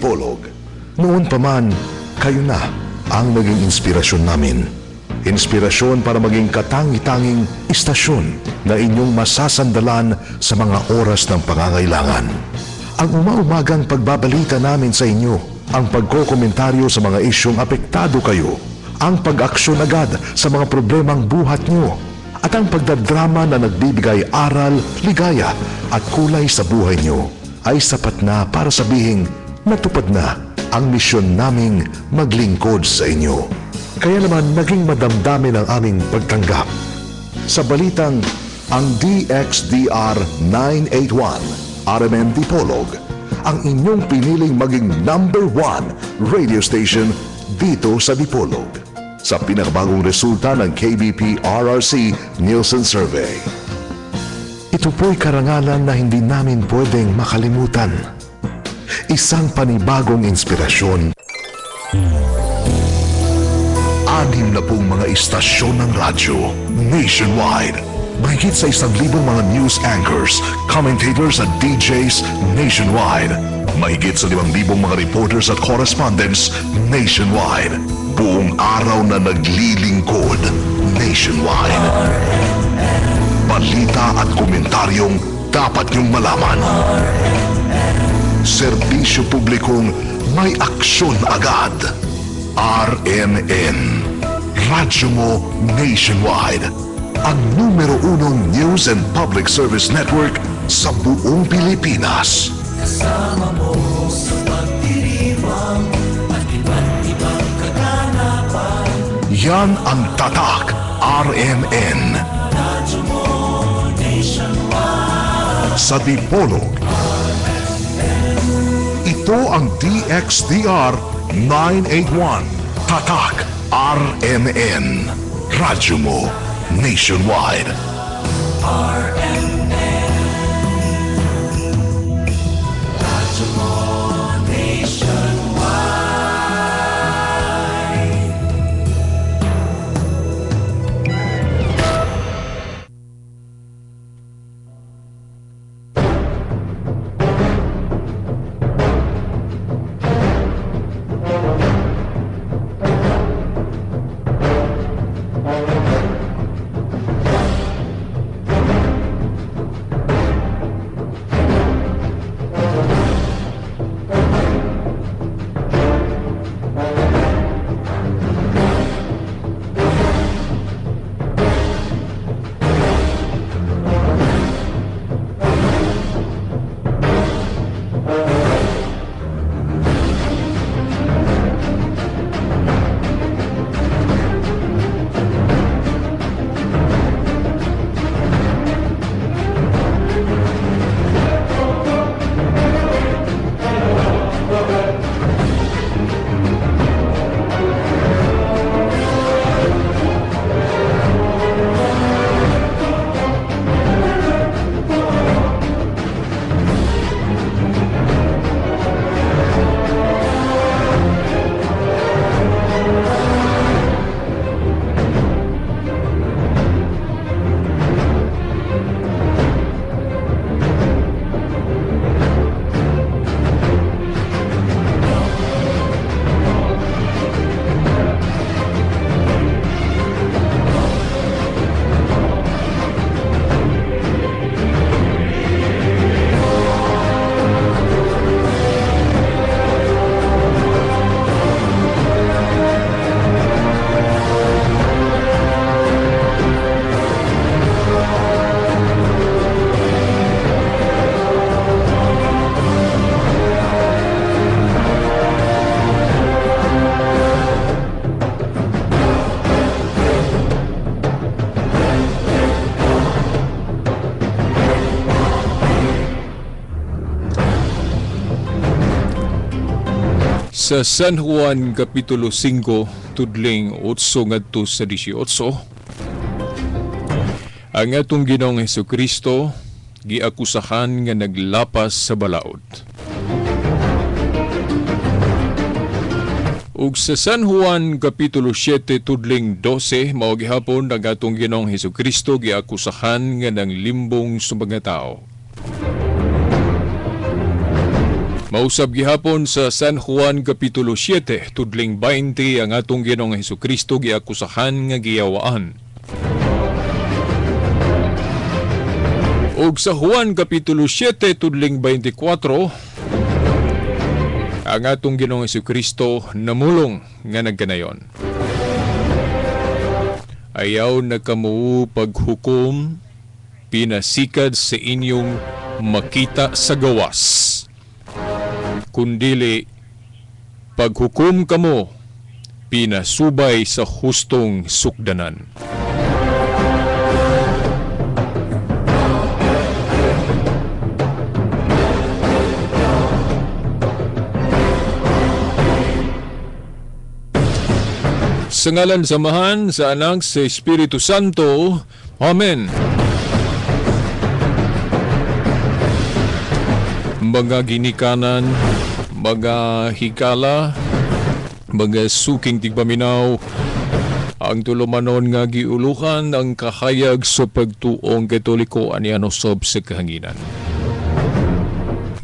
Dipolog. Noon pa man, kayo na ang naging inspirasyon namin. Inspirasyon para maging katangi-tanging istasyon na inyong masasandalan sa mga oras ng pangangailangan. Ang umaumagang pagbabalita namin sa inyo, ang pagkokomentaryo sa mga isyong apektado kayo, ang pag-aksyon agad sa mga problemang buhat nyo, at ang pagdadrama na nagbibigay aral, ligaya at kulay sa buhay nyo ay sapat na para sabihing natupad na ang misyon naming maglingkod sa inyo. Kaya naman naging madamdamin ang aming pagtanggap sa balitang ang DXDR 981 RMN Dipolog, ang inyong piniling maging number one radio station dito sa Dipolog, sa pinakabagong resulta ng KBP RRC Nielsen Survey. Ito po'y karangalan na hindi namin pwedeng makalimutan. Isang panibagong inspirasyon. 60 mga istasyon ng radyo nationwide. Mahigit sa 1,000 mga news anchors, commentators at DJs nationwide. Mahigit sa 5,000 mga reporters at correspondents nationwide. Buong araw na naglilingkod nationwide. Balita at komentaryong dapat niyong malaman. Serbisyo publikong may aksyon agad. RMN. Radyo mo nationwide. Ang numero unong news and public service network sa buong Pilipinas. Kasama mo sa pagdiriwang at iba't ibang kaganapan. Yan ang Tatak RMN. Radyo mo nationwide. Sa Dipolog. Ito ang DXDR 981. Tatak RMN. Radyo mo nationwide. RMN. Radyo mo nationwide. Sa San Juan Kapitulo 5, tudling 8 ngadto sa 18, ang atong Ginoong Hesukristo giakusahan nga naglapas sa balaod. Ug sa San Juan Kapitulo 7, tudling 12, mao gihapon ang atong Ginoong Hesukristo giakusahan nga nanglimbong sa mga tao. Mausab gihapon sa San Juan Kapitulo 7, tudling 20 ang atong Ginoong Hesukristo giakusahan nga giyawaan. Ug sa Juan Kapitulo 7, tudling 24, ang atong Ginoong Hesukristo namulong nga nagkanayon. Ayaw na kamo paghukom, pinasikad sa inyong makita sa gawas. Kundili paghukom kamo, pinasubay sa hustong sukdanan. Sa ngalan sa Amahan, sa Anak, sa Espiritu Santo. Amen. Mga ginikanan, mga higala, mga suking tigpaminaw, ang tulumanon nga giuluhan ang kahayag sa pagtuong Katoliko ani sob sa kahanginan.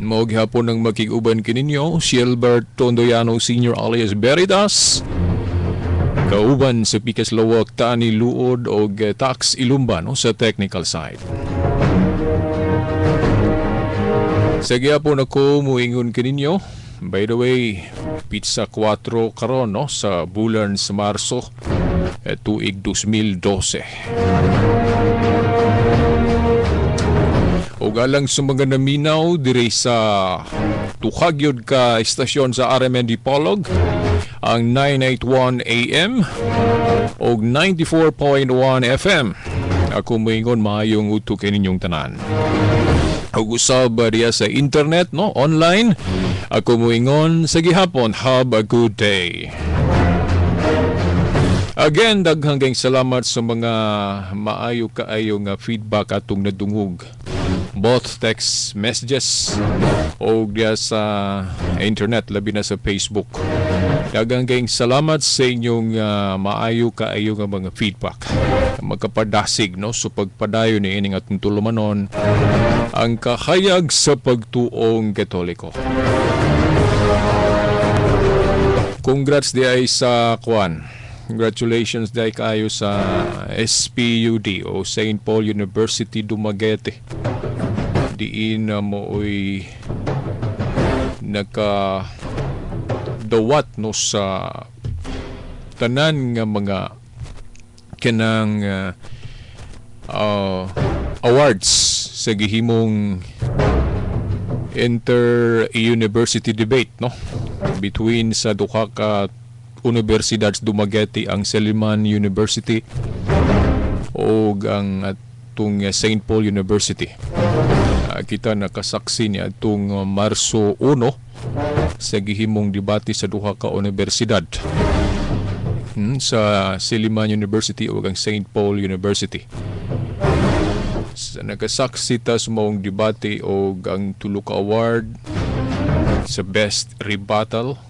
Mao gihapon ang makig-uban kininyo si Albert Tondoyano Sr. alias Veritas, kauban sa Pikas Lawak, Tani Luod og Tax Ilumba, no, sa technical side. Sa gihapon ako muingon kininyo. By the way, pizza 4 karon, no, sa bulan sa Marso tuig 2012. Og alang sa mga naminaw diri sa tuhagyod ka istasyon sa RMN Dipolog, ang 981 AM og 94.1 FM. Ako moingon maayong udto kaninyong tanan. Ug usab diya sa internet, no, online. Ako moingon sa gihapon, have a good day. Again, daghang kayong salamat sa mga maayo kaayo nga feedback atong nadungog. Both text messages o diya sa internet, labi na sa Facebook. Daghang kayong salamat sa inyong maayo kaayo nga mga feedback. Magkapadasig, no, so pagpadayon ni ining atong tulumanon ang kahayag sa pagtuong Katoliko. Congrats di ay sa kwan. Congratulations di ay kaayo sa SPUD o St. Paul University Dumaguete. Diin mooy naka dawat, no, sa tanan nga mga kanang awards sa gihimong inter-university debate, no, between sa duha ka universidad sa Dumaguete, ang Silliman University o ang atong St. Paul University. Kita nakasaksi ni atong Marso 1 sa gihimong debate sa duha ka universidad, sa Silliman University o ang St. Paul University. Sa nakasaksi ta sa maong debate o ang tulo ka award sa best rebuttal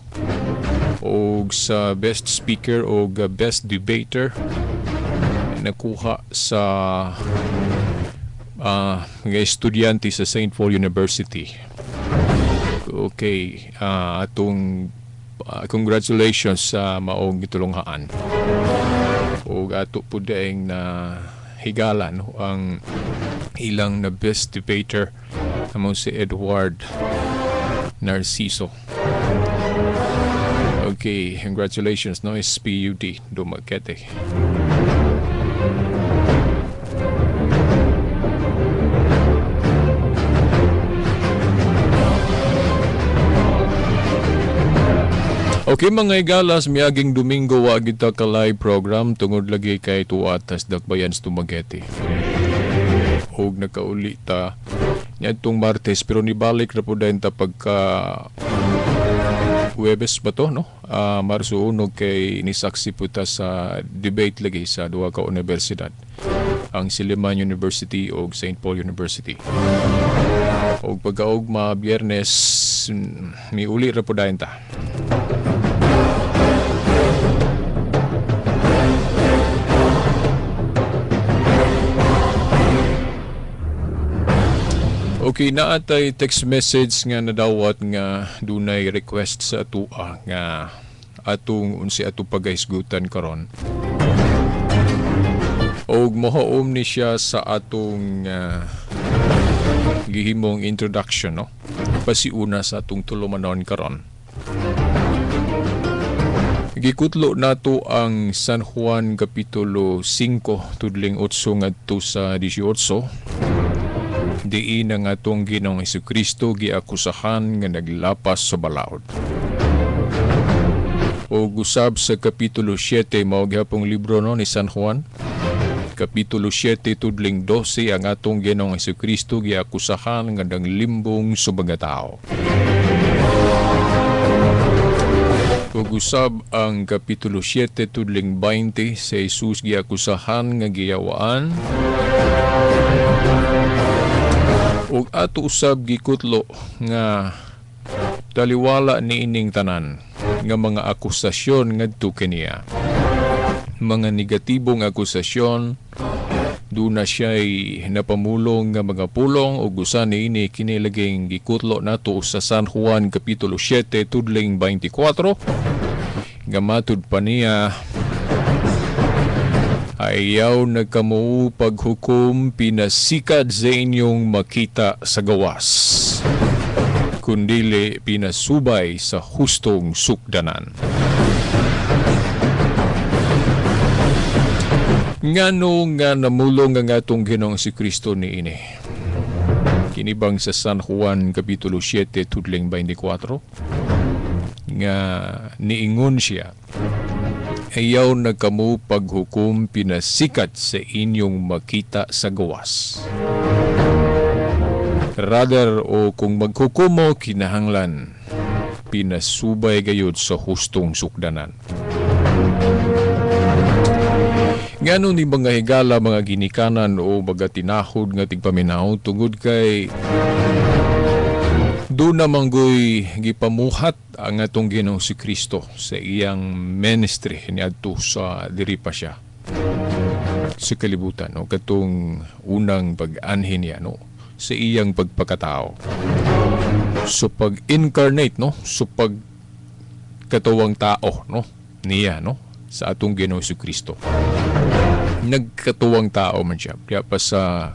o sa best speaker o best debater nakuha sa mga estudyante sa St. Paul University. Okay, atong congratulations sa maong gitulonghaan. O ato po daing na higala, no, ang ilang na best debater among si Edward Narciso. Okay, congratulations, no, SPUD Dumaguete. Okay mga igalas, miaging Domingo wa kita ka live program tungod lagi kay tuatas dakbayan sa Dumaguete. Og nakauli ta niadtong Martes, pero nibalik na po dayon ta pagka Huwebes ba to, no? Marso 1 kay nisaksi po ta sa debate lagi sa duha ka universidad, ang Silliman University og St. Paul University. Og pagkaugma Biyernes miuli ra po dayon ta. Okay, naatay text message nga nadawat nga dunay request sa atua nga atong unsi ato pagahisgutan karon. Og mohaom ni siya sa atong gihimong introduction, no? Pasiuna sa atong tulumanon karon. Gikutlo nato ang San Juan Kapitulo 5 tudling 8 ngadto sa 18. Diin ang atong Ginoong Hesukristo giakusahan nga naglapas sa balaod. O gusab sa Kapitulo 7, mao gihapong libro, no, ni San Juan. Kapitulo 7 tudling 12, ang atong Ginoong Hesukristo giakusahan nga nanglimbong sa mga tao. Ug usab ang Kapitulo 7 tudling 20, si Jesus giakusahan nga giyawaan. Ug ato usab gikutlo nga taliwala niining tanan nga mga akusasyon ngadto kaniya. Mga negatibong akusasyon, duna siya'y napamulong nga mga pulong ug usa niini kini laging gikutlo nato sa San Juan Kapitulo 7 tudling 24 nga matud pa niya, "Ayaw na kamo paghukom pinasikad sa inyong makita sa gawas, kundili pinasubay sa hustong sukdanan." Ngano nga namulong ang atong Ginoong si Kristo niini? Kinibang sa San Juan Kapitulo 7 tudling 24 nga niingon siya, "Ayaw na kamo paghukom pinasikat sa inyong makita sa gawas. Rather, o kung maghukom mo, kinahanglan pinasubay gayud sa hustong sukdanan." Ngano ni mga higala, mga ginikanan o mga tinahod nga tigpaminaw, tungod kay doon naman goy gipamuhat ang atong Ginoong si Kristo sa iyang ministry niadto sa diri pa siya sa kalibutan, no, katong unang pag-anhi niya, no, sa iyang pagpakatao. So pag-incarnate, no, so pagkatawang tao, no, niya, no, sa atong Ginoong si Kristo. Nagkatuwang tao man siya. Kaya pa sa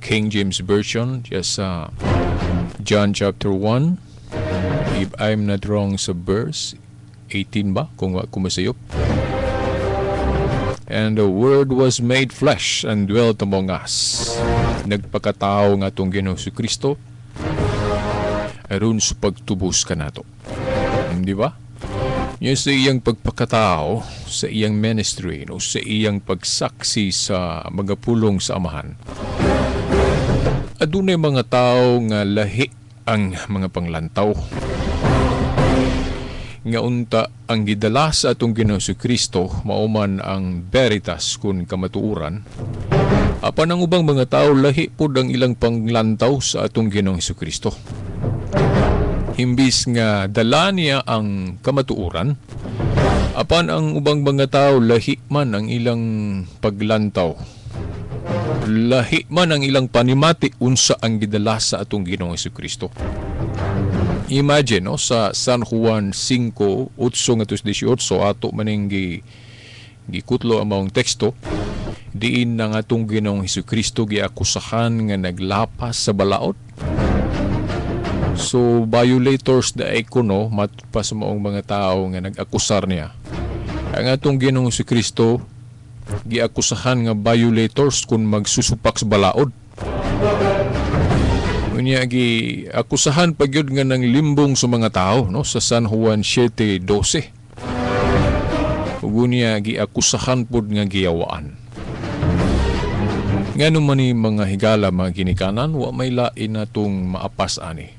King James Version, siya sa John chapter 1, if I'm not wrong sa verse 18 ba, kung kumasayop. "And the Word was made flesh and dwelt among us." Nagpakatao nga atong Ginoong si Kristo aron sa pagtubos kanato. Di ba? Yung sa iyang pagpakatao, sa iyang ministry, no, sa iyang pagsaksi sa mga pulong sa Amahan, adunay mga tao nga lahi ang mga panglantaw. Nga unta ang gidala sa atong Ginoong Kristo mauman ang veritas kun kamatuoran, apan ang ubang mga tao lahi pud ang ilang panglantaw sa atong Ginoong Kristo. Imbis nga dala niya ang kamatuoran, apan ang ubang mga tao lahi man ang ilang paglantaw. Lahi man ang ilang panimati unsa ang gidala sa atong Ginoong Kristo. Imagine, no, sa San Juan 5:8-18 ato maning gikutlo ang maong teksto, diin ang atong Ginoong Kristo giakusahan nga naglapas sa balaod. So violators da kuno matpa sa maong mga tao nga nag-akusar niya. Ang atong Ginoong Kristo giakusahan nga violators kung magsusupak sa balaod. Unya giakusahan pa gyud nga nang limbong sa mga tao, no, sa San Juan 7:12. Ug unya giakusahan pud nga giyawaan. Ngano man ni mga higala, mga ginikanan, wa may lain natong maapas ani.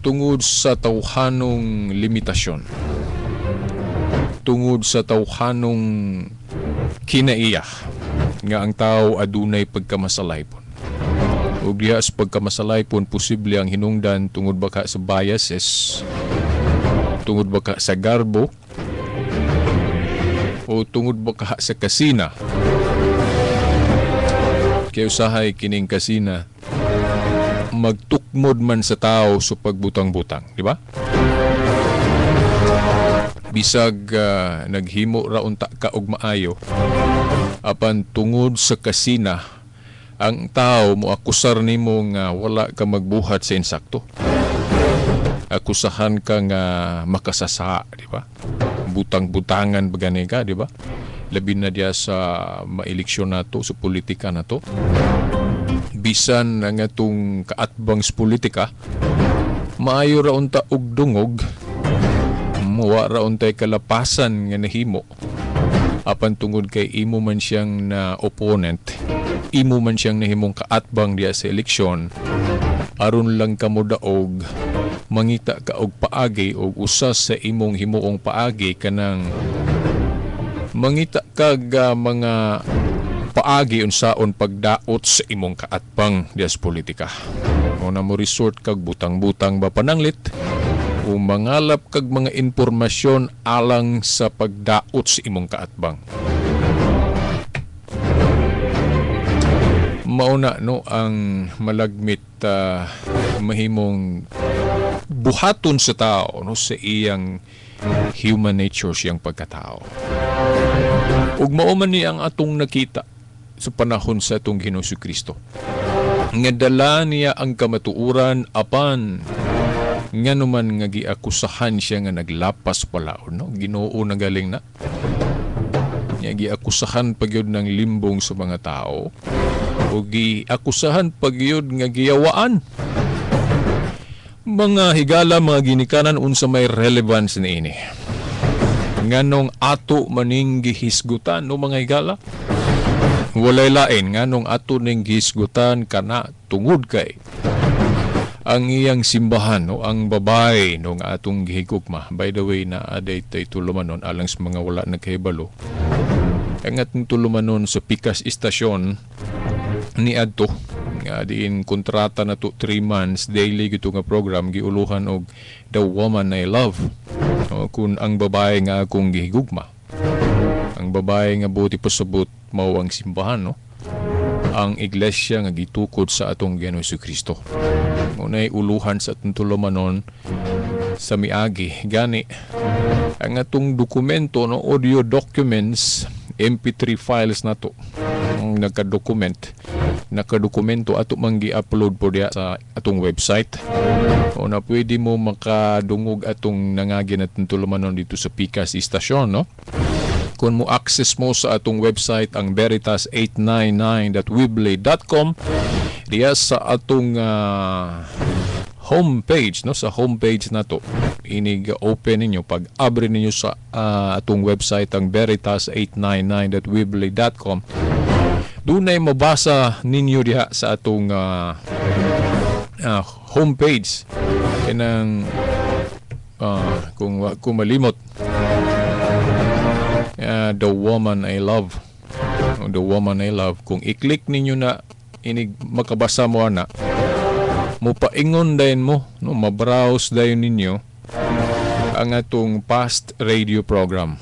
Tungod sa tawhanong limitasyon, tungod sa tawhanong kinaiya nga ang tao adunay pagkamasalaypon. Ug diha sa pagkamasalaypon, posible ang hinungdan tungod baka sa biases, tungod baka sa garbo, o tungod baka sa kasina. Kay usahay kining kasina magtukmod man sa tao sa pagbutang-butang, di ba? Bisag naghimo ra unta ka og maayo, apan tungod sa kasina ang tao mo akusar nimo nga wala ka magbuhat sa insakto. Akusahan ka nga makasasa, di ba? Butang-butangan ba gani ka, di ba? Labi na diya sa maeleksyon nato, sa politika nato. Bisan ang atong kaatbang sa politika, maayo ra unta og dungog, muwa ra untay kalapasan nga nahimo. Apan tungod kay imo man siyang na opponent, imo man siyang nahimong kaatbang diya sa eleksyon, aron lang kamo daog, mangita ka og paagi, og usa sa imong himuong paagi kanang mangita kag mga paagi unsaon pagdaot sa imong kaatbang diya sa politika. O na mo resort kag butang-butang ba pananglit, o mangalap kag mga impormasyon alang sa pagdaot sa imong kaatbang. Mauna no ang malagmit mahimong buhaton sa tao no sa iyang human nature, siyang pagkatao. Ug mao man ni ang atong nakita sa panahon sa atong Ginoong Kristo. Nga dala niya ang kamatuoran apan nganuman nga giakusahan siya nga naglapas palaon, no? Ginoo na galing na. Nga giakusahan pagyud ng limbong sa mga tao o giakusahan pagyud nga giyawaan. Mga higala, mga ginikanan, unsa may relevance niini? Nganong ato maning gihisgutan, no mga higala? Walay lain, nganong ato ning gihisgutan kana tungod kay ang iyang simbahan, no, ang babae no nga atong gihigugma. By the way, na aday tay tulumanon alang sa mga wala nagkahibalo. Ang atong tulumanon sa Pikas Istasyon ni adto nga diin kontrata na to 3 months daily gito nga program giuluhan og The Woman I Love. No, kun ang babae nga akong gihigugma. Ang babae nga buti pasabot mao ang simbahan, no? Ang iglesia nga gitukod sa atong Ginoong Kristo. Ngunay uluhan sa atong tulumanon sa miagi. Gani, ang atong dokumento, no, audio documents, MP3 files na to, ang nakadokumento ato mang gi-upload po diya sa atong website. O na pwede mo makadungog atong nangagi na atong tulumanon dito sa Pikas Istasyon, no? Kung mo access mo sa atong website ang veritas899.weebly.com diya sa atong homepage, no, sa homepage na to inig open ninyo pag abre ninyo sa atong website ang veritas899.weebly.com, dunay mabasa ninyo diha sa atong homepage kanang kung malimot, The Woman I Love. The Woman I Love. Kung i-click ninyo na inig makabasa mo ana, mupaingon dayon mo, no, mabrowse dayon ninyo ang atong past radio program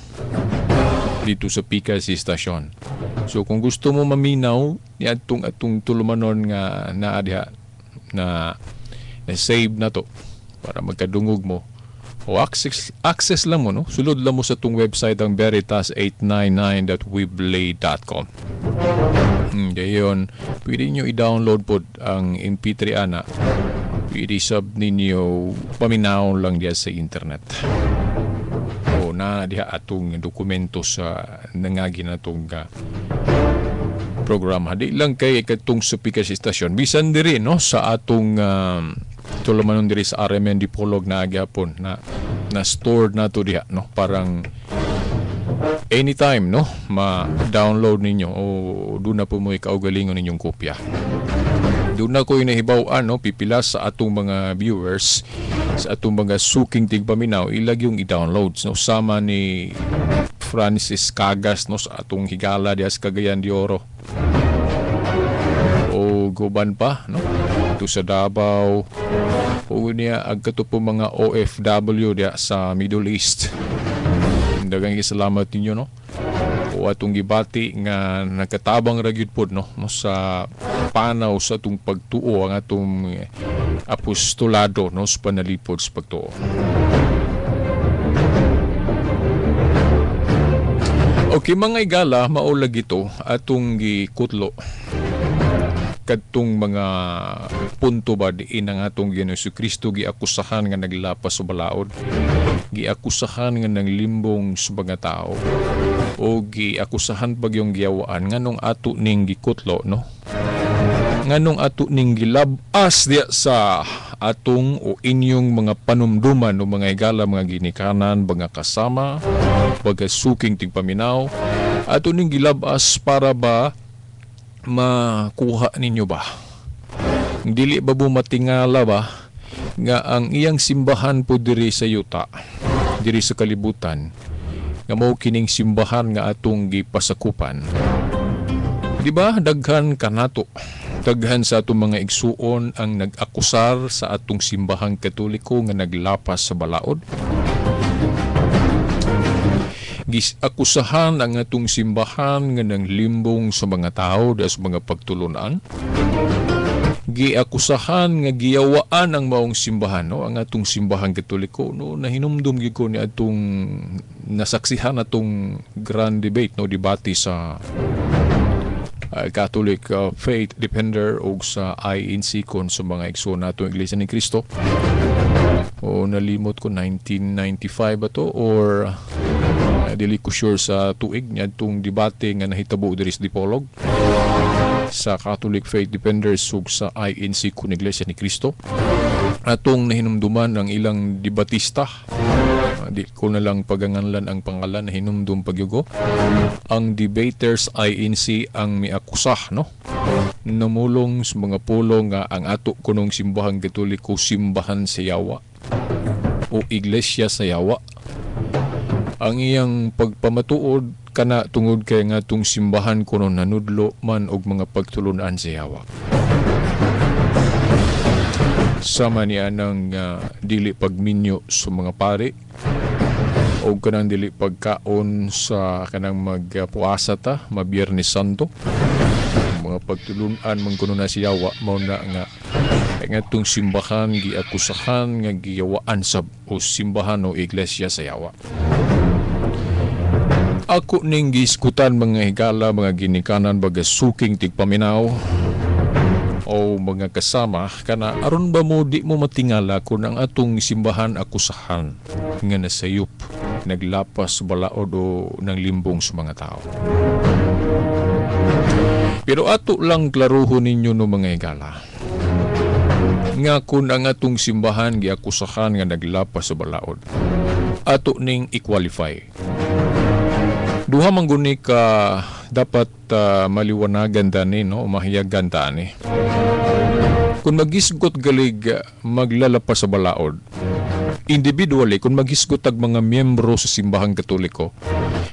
dito sa Pikas Istasyon. So kung gusto mo maminaw ni atong tulumanon nga naa diha na save na to para magkadungog mo, o access lang mo, no? Sulod lang mo sa itong website ang veritas899.weebly.com. Dayon, pwede nyo i-download po ang MP3 ana. Pwede sub ninyo paminaw lang diya sa internet. O na diha atong dokumento sa nangagi na itong programa. Di lang kay katong sa Pikas Istasyon. Bisan diri, no, sa atong tulumanon diri sa RMN Dipolog na agyapon na stored na to diha, no, parang anytime, no, ma-download ninyo o doon na po mo ikaugalingon ninyong kopya. Doon na ko inahibaw-an, no, pipila sa atong mga viewers, sa atong mga suking tigpaminaw, ilag yung i-download, no, sama ni Francis Cagas, no, sa atong higala diha sa Cagayan de Oro o guban pa, no, dito sa Davao o niya ag kato po mga OFW diya sa Middle East. Daghang salamat ninyo, no. O O atong gibati nga nakatabang ra gyud pod, no, sa panaw sa atong pagtuo, ang atong apostolado, no, sa panalipod sa pagtuo. Okay, mga igala, mao lagi to atong gikutlo kadtong mga punto ba diin ang atong Ginoong Kristo giakusahan nga naglapas sa balaod, giakusahan nga nanglimbong sa mga tao, o giakusahan pag yung giyawaan nganong ato ning gikutlo, no, nganong ato ning gilabas diya sa atong o inyong mga panumduman o mga higala, mga ginikanan, mga kasama, mga suking tigpaminaw, ato ning gilabas para ba makuha ninyo ba? Dili ba bumatingala ba nga ang iyang simbahan po diri sa yuta, diri sa kalibutan, nga mao kining simbahan nga atong gipasakupan? Di ba daghan kanato, daghan sa atong mga igsuon ang nag-akusar sa atong simbahang Katoliko nga naglapas sa balaod? Gisakusahan ang atong simbahan nga nanglimbong sa mga tao sa mga pagtulunan. Giakusahan nga giyawaan ang maong simbahan, no, ang atong simbahang Katoliko, no. Nahinumdum gyud ko ni atong nasaksihan atong grand debate, no, debate sa Catholic Faith Defender og sa INC kon sa mga igsoon natong Iglesia ni Cristo. O nalimot ko 1995 ba to or dili ko sure sa tuig niadtong debate nga nahitabo diri sa Dipolog sa Catholic Faith Defenders ug sa INC kun Iglesia ni Cristo. Atong nahinumduman ang ilang debatista. Di ko na lang paganganlan ang pangalan, nahinumdum pagyugo. Ang debaters INC ang miakusah, no, namulong sa mga pulong nga ang ato kunong simbahang Katoliko simbahan sa yawa o iglesia sa yawa. Ang iyang pagpamatuod kana tungod kay nga atong simbahan kuno nanudlo man og mga pagtulunan sa yawa. Sama niya ng dili pagminyo sa mga pari o kanang dili pagkaon sa kanang magpuasa ta, mabiyernes Santo. Mga pagtulunan man kuno na si yawa, mao na nga ngatong simbahan giakusahan nga giyawaan sab o simbahan o iglesia sa yawa. Ako ning giskutan mga higala, mga ginikanan, baga suking tigpaminaw o mga kasama kana aron ba mo di mo matingala kung ang atong simbahan akusahan nga nasayop, naglapas balaod o ng limbong sa mga tao. Pero ato lang klaruhon ninyo no mga higala nga kung ang atong simbahan giakusahan nga naglapas sa balaod, ato ning i-qualify. Duha man guni ka dapat maliwanagan tani, no, mahiyagan tani. Kung magisgot galig maglalapas sa balaod, individually, kung magisgot ag mga miyembro sa simbahang Katoliko,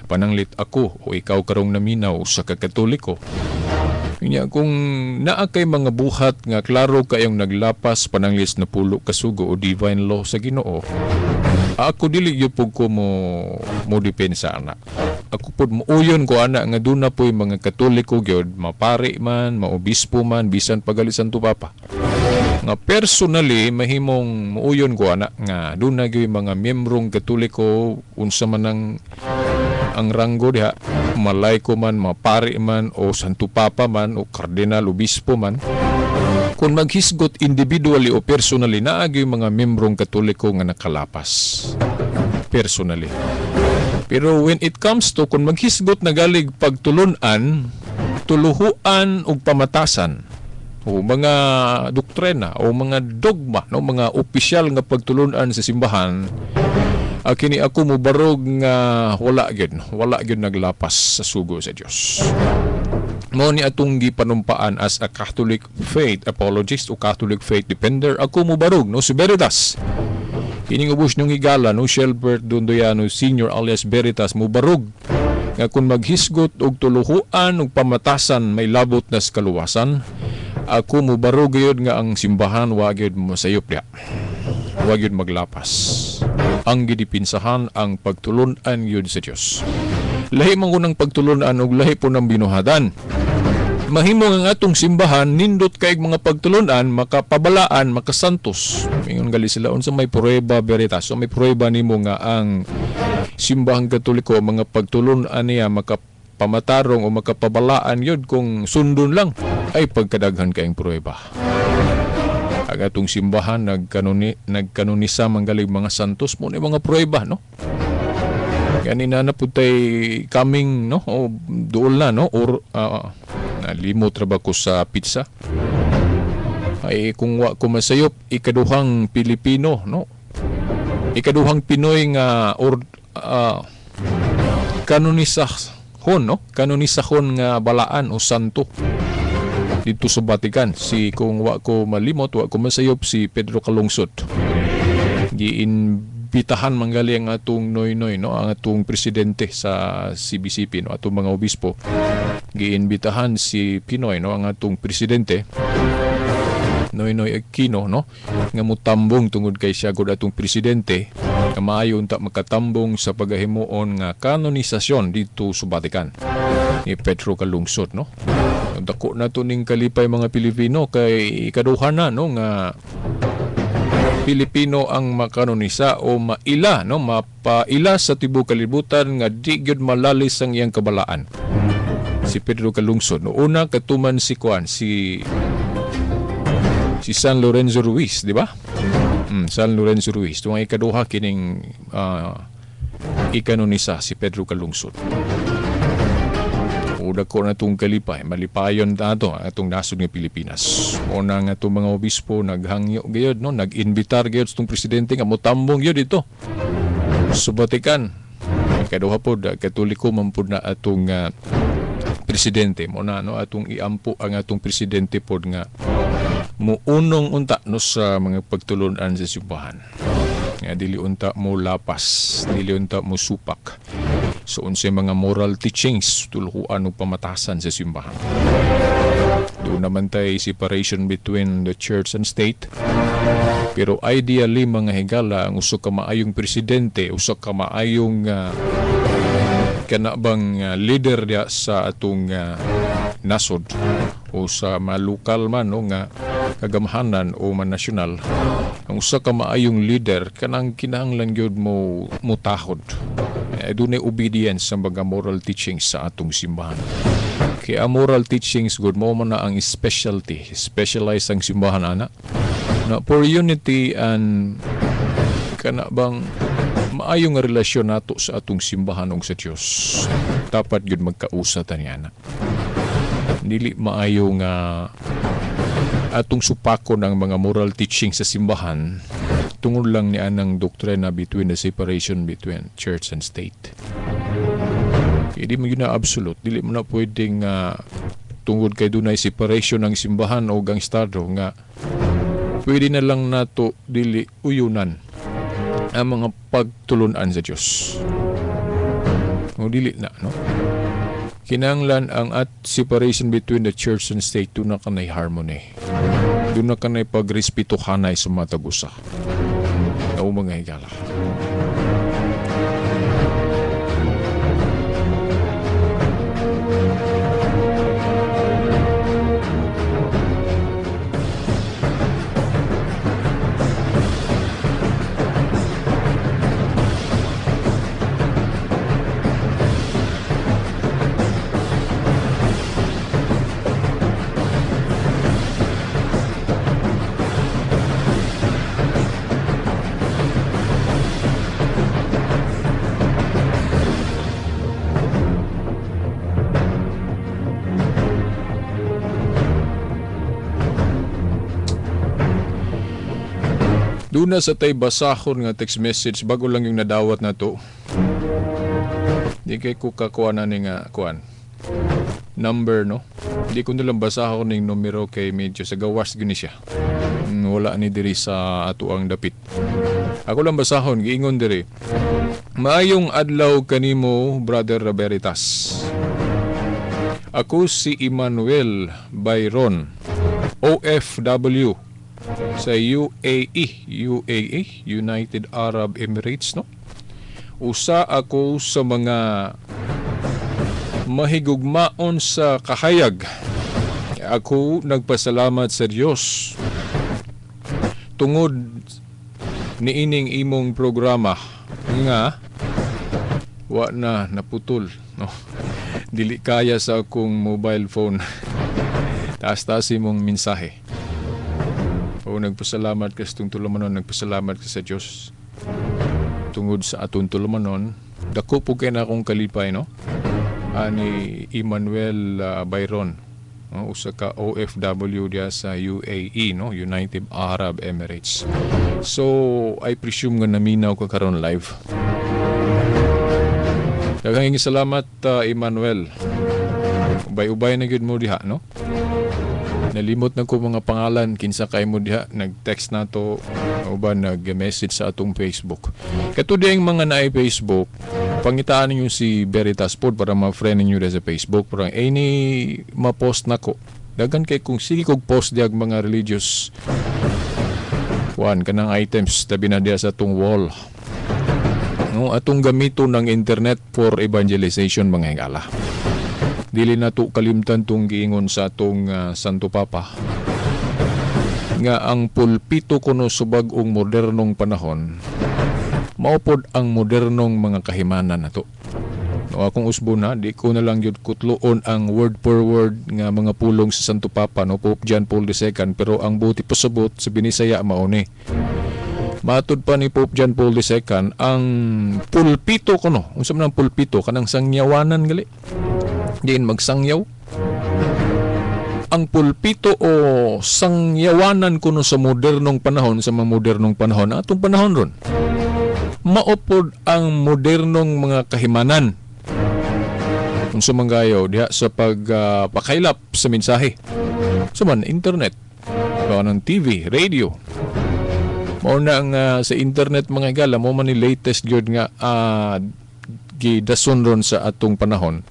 pananglit ako o ikaw karong naminaw sa kakatoliko, kanya kung naa kay mga buhat nga klaro kayong naglapas pananglit na pulo kasugo o divine law sa Ginoo, ako dili gyud pud ko mo depensa ana. Ako pud muuyon ko ana nga duna po'y mga Katoliko gyud, mapari man, maobispo man, bisan pagali Santo Papa. Nga personally mahimong muuyon ko ana nga duna gyud mga miyembrong Katoliko unsa man ang ranggo diha, malayko man, mapari man, o Santo Papa man, o kardinal, obispo man. Kung maghisgot individually o personally, naa gyud mga miyembrong Katoliko nga nakalapas personally. Pero when it comes to kung maghisgot na galig pagtulunan, tuluhuan ug pamatasan o mga doktrina o mga dogma, no, mga opisyal nga pagtulunan sa simbahan, kini ako mobarog nga wala gyud naglapas sa sugo sa Dios. Mao ni atong gipanumpaan as a Catholic faith apologist o Catholic faith defender, ako mobarog, no, si Veritas. Kining ubos niyong higala, no, Shelbert Dondoyano Senior alias Veritas, mobarog nga kung maghisgot og tuluhuan og pamatasan may labot na sa kaluwasan, ako mobarog gyud nga ang simbahan wa gyud mosayop diha, wa gyud maglapas. Ang gidipinsahan ang pagtulun-an gyud sa Dios. Lahi man kunang pagtulunan og lahi po ng binuhatan. Mahimo nga atong simbahan nindot kay mga pagtulunan, makapabalaan, makasantos. Ingon gali sila unsa may prueba veritas. So may prueba nimo nga ang simbahang Katoliko mga pagtulunan niya makapamatarong o makapabalaan yun kung sundon lang ay pagkadaghan kayong prueba. Ang atong simbahan nagkanonisa manggaling mga santos mo ni mga prueba, no? Ganina na pud tay coming, no, o duol na, no, or nalimot ra ba ko sa pizza? Ay kung wa ko masayop, ikaduhang Pilipino, no? Ikaduhang Pinoy nga or kanonisahon, no? Kanonisahon nga balaan o santo dito sa Vatican. Si kung wa ko malimot, wa ko masayop, si Pedro Calungsod. Giimbitahan manggali ang atong Noynoy, no, ang atong presidente sa CBCP, no, atong mga obispo. Giimbitahan si Pinoy, no, ang atong presidente Noynoy Aquino, no, nga mutambong tungod kay siya gud atong presidente, nga maayo unta makatambong sa pagahimuon nga kanonisasyon dito sa Vatican ni Pedro Calungsod, no. Dako na to ning kalipay mga Pilipino kay ikaduha na, no, nga Pilipino ang makanonisa o maila, no, mapaila sa tibuok kalibutan nga di gyud malalis ang iyang kabalaan. Si Pedro Calungsod, no, una katuman si kuan, si San Lorenzo Ruiz, di ba? San Lorenzo Ruiz. Tuwang ikaduha kining ikanonisa si Pedro Calungsod. Uda ko na itong kalipay, malipayon na ito, atong nasod ng Pilipinas. Una nga itong mga obispo, naghangyo gayod, no? Nag-invitar gayod itong presidente nga mutambong yun dito sa Vatican. Ikaduha po, Katoliko man po na atong presidente. Muna, no? Atong iampo ang atong presidente po nga muunong unta, no, sa mga pagtulunan sa simbahan. Nga dili unta mo lapas, dili unta mo supak. So unsay mga moral teachings tulhuan o pamatasan sa simbahan. Doon naman tay separation between the church and state. Pero ideally mga higala, ang usa ka maayong presidente, usa ka maayong kanabang leader diya sa atong nasod o sa malukal man, no, nga kagamhanan o man nasyonal, ang usa ka maayong leader kanang kinahanglan gyud mo mutahod. Dunay obedience sa mga moral teachings sa atong simbahan. Kaya moral teachings good mo man na ang specialty, specialize ang simbahan ana na for unity and kana bang maayong relasyon nato sa atong simbahan ug sa Dios. Dapat gyud magkausa ta niana. Dili maayo nga atong supakon ang mga moral teaching sa simbahan tungod lang ni anang doktrina between the separation between church and state. Hindi mo yun na absolute. Dili mo na pwedeng tungod kay dunay separation ng simbahan o ang estado nga pwede na lang nato dili uyunan ang mga pagtulunan sa Diyos. O dili na, no? Kinanglan ang at separation between the church and state, doon na kanay harmony. Doon na kanay pagrespetuhanay sa matag usa. O mga higala. Doon na sa tay basahon nga text message bago lang yung nadawat na to. Di kay ko kakuha na ni nga kuan number, no. Di ko nalang basahon ning numero kay medyo sa gawas gini siya. Wala ni diri sa ato ang dapit. Ako lang basahon giingon diri. Maayong adlaw kanimo, Brother Veritas. Ako si Emmanuel Byron, OFW sa UAE, United Arab Emirates, no? Usa ako sa mga Mahigugmaon sa kahayag. Ako nagpasalamat sa Dios tungod niining imong programa nga wa na naputol, no? Dili kaya sa akong mobile phone. Taas-taas imong mensahe. O nagpasalamat ka sa itong tulumanon, nagpasalamat ka sa Dios tungod sa atong tulumanon. Dako po kay na akong kalipay, no? Ani Emmanuel Byron, no? Usa ka OFW diya sa UAE, no? United Arab Emirates. So I presume nga naminaw ka karon live. Daghang salamat, Emmanuel. Ubay-ubay na gyud mo diha, no? Nalimot na ko mga pangalan kinsa kay mo diha, nag-text na to o ba nag-message sa atong Facebook. Kato diyang mga naay Facebook, pangitaan ninyo si Veritas pod para ma-friend ninyo diha sa Facebook. Parang any ma-post na ko. Daghan kay kung sige kog post diag mga religious kuan kanang items tabi na diha sa atong wall. No, atong gamito ng internet for evangelization, mga higala. Dili na to kalimtan tong giingon sa atong Santo Papa nga ang pulpito kuno sa bag-ong modernong panahon maupod ang modernong mga kahimanan nato. No, akong usbo na, di ko na lang yun kutloon ang word per word nga mga pulong sa Santo Papa, no, Pope John Paul II, pero ang buti pasabot sa Binisaya mauni. Matud pa ni Pope John Paul II ang pulpito kuno. Unsa man ang pulpito? Kanang sangyawanan gali. Diin magsangyaw. Ang pulpito o sangyawanan kuno sa modernong panahon, sa mga modernong panahon, atong panahon ron, maupod ang modernong mga kahimanan. Unsa man gayo diha sa pagpakailap sa mensahe. Unsa man internet, ng TV, radio. Mao na ang sa internet mga higala, mo man ni latest gyud nga gidason ron sa atong panahon.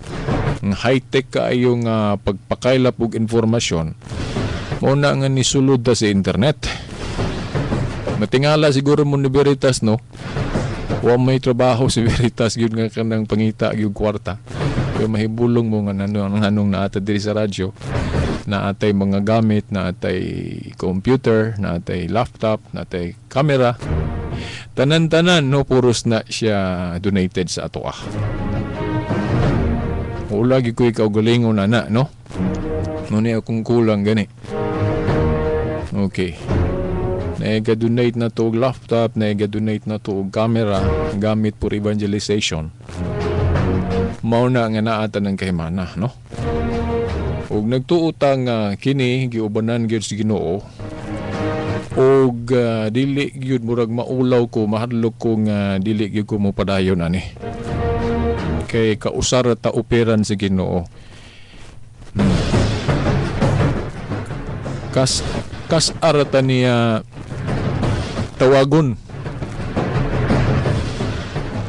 Ang high-tech kaayong pagpakailap og informasyon, mao na nga nisulod ta sa internet. Matingala siguro mo ni Veritas, no? Wa may trabaho si Veritas gyud nga kanang pangita gyud kwarta. Pero mahibulong mo nga anong naata diri sa radyo, naatay mga gamit, naatay computer, naatay laptop, naatay camera. Tanan-tanan, no, puros na siya donated sa atoa. O lagi ko ikaw galingon na na, no? Ngunit akong kulang gani. Okay. Naiga-donate na to og laptop, naiga-donate na to og camera, gamit for evangelization. Mao na nga naata ng kahimana, no? Og nagtuo ta nga kini giubanan gyud sa Ginoo. Og dili gyud murag maulaw ko, mahadlok ko nga dili gyud ko mopadayon ani. Kay kausar ta operan sa Ginoo. Kas arata niya tawagon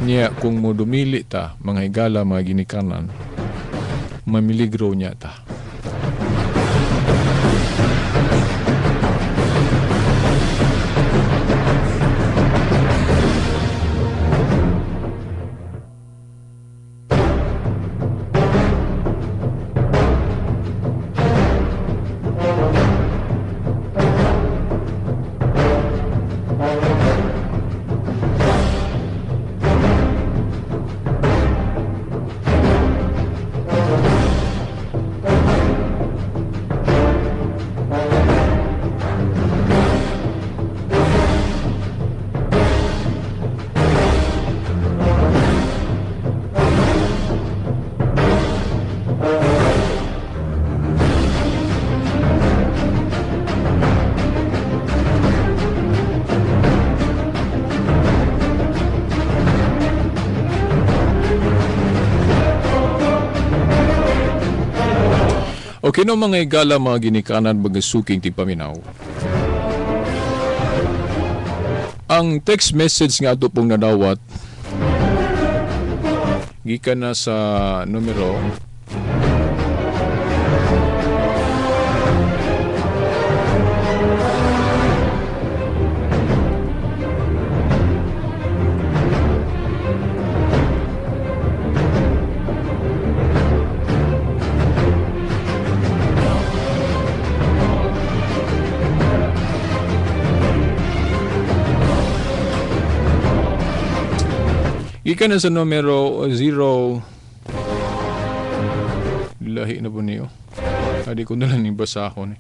niya kung modumili ta mga higala mga ginikanan, mamiligro niya ta. Okay no mga igala, mga ginikanan, mga suking tigpaminaw. Ang text message nga ato pong nadawat gikan na sa numero Gikan na sa numero 0. Lahi na po niyo. Adi ko na lang ibasahon.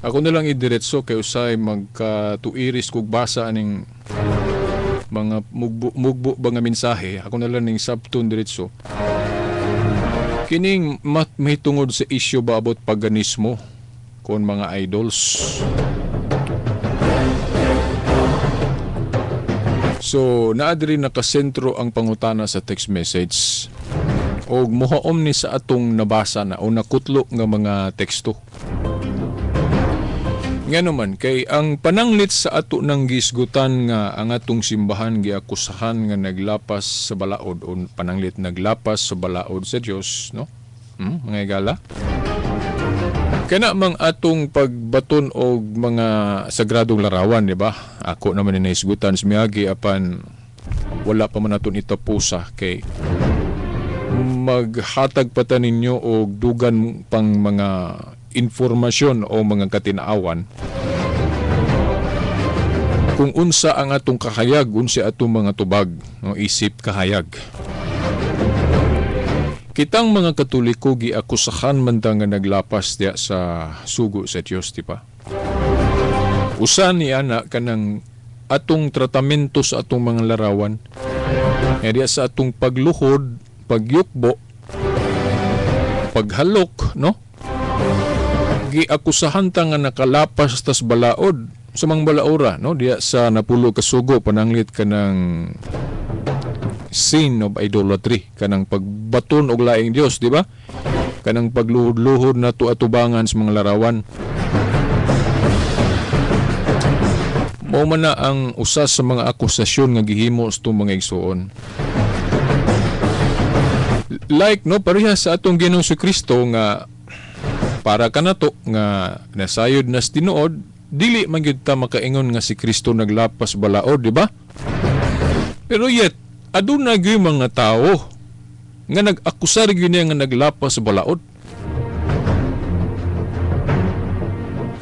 Ako na lang idiretso kay usay magkatuiris kog basa aning mga mugbo ba nga mensahe. Ako na lang ning sabton diretso. Kining mahitungod sa isyu ba about paganismo kon mga idols. So, naadri nakasentro ang pangutana sa text message. Og mohaom ni sa atong nabasa na o nakutlo nga mga teksto. Nga naman, kay ang pananglit sa ato ng gisgutan nga ang atong simbahan giakusahan nga naglapas sa balaod o pananglit naglapas sa balaod sa Dios, no? Mga igala? Kana mang atong pagbaton og mga sagradong larawan, di ba? Ako naman ni naisgutan sa miagi apan wala pa man aton itapusa kay maghatag pa ta ninyo og dugan pang mga informasyon o mga katinaawan kung unsa ang atong kahayag, unsa atong mga tubag, no, isip kahayag. Kitang mga Katoliko giakusahan man ta nga naglapas diya sa sugo sa Dios, di ba? Usa ni ana kanang atong tratamento sa atong mga larawan. Nga diya sa atong pagluhod, pagyukbo, paghalok, no? Giakusahan ta nga nakalapas tas balaod sa mga balaora, no? Diya sa napulo ka sugo pananglit kanang sin of idolatry, kanang pagbaton og laing Dios, di ba? Kanang pagluhod-luhod na tuatubangan sa mga larawan. Mao man na ang usa sa mga akusasyon nga gihimo sa itong mga igsuon. Like, no, pareha sa atong Ginoong Kristo nga para kanato nga nasayod na sa tinuod, dili man gyud ta makaingon nga si Kristo naglapas balaod, di ba? Pero yet aduna gyud mga tao nga nag-akusar gyud niya nga naglapas balaod.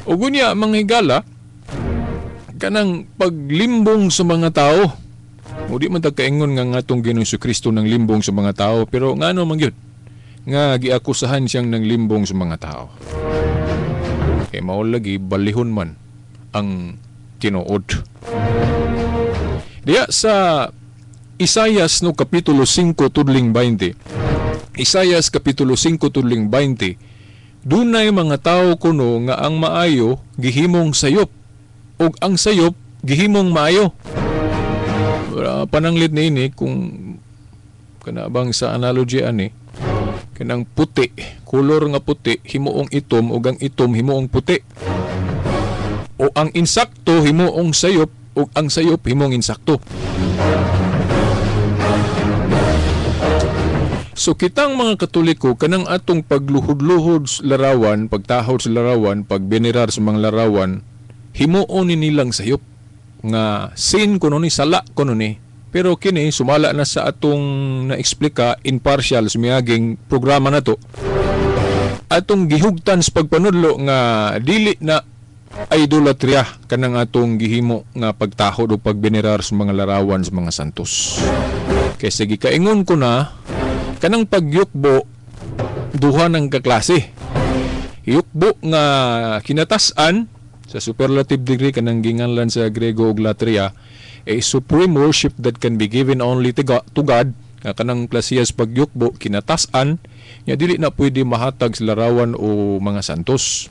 Ug unya mga higala, kanang paglimbong sa mga tao. O di man ta kaingon nga ngatong Ginoong Kristo nang limbong sa mga tao, pero ngano man gyud nga giakusahan siyang nang limbong sa mga tao. Kay mao lagi balihon man ang tinuod. Diya sa Isayas no kapitulo 5 tudling 20. Isayas kapitulo 5 tudling 20. Dunay mga tao kuno nga ang maayo gihimong sayop ug ang sayop gihimong maayo. Pananglit niini kung kana bang sa analogy ani kanang puti, kolor nga puti himuong itom ug ang itom himuong puti. O ang insakto himuong sayop ug ang sayop himuong insakto. So kitang mga Katoliko kanang atong pagluhod-luhod sa larawan, pagtahod sa larawan, pagbenerar sa mga larawan, himuon ni nilang sayop nga sin kuno ni, sala kuno ni. Pero kini sumala na sa atong naeksplika impartial sa miaging programa nato. Atong gihugtan sa pagpanudlo nga dili na idolatria kanang atong gihimo nga pagtahod o pagbenerar sa mga larawan sa mga santos. Kaysa gikaingon ko na kanang pagyukbo duha ng kaklase. Yukbo nga kinatas-an sa superlative degree kanang ginganlan sa Grego ug latria, a supreme worship that can be given only to God, nga kanang klasiyas pagyukbo kinatas-an nya dili na pwede mahatag sa larawan o mga santos.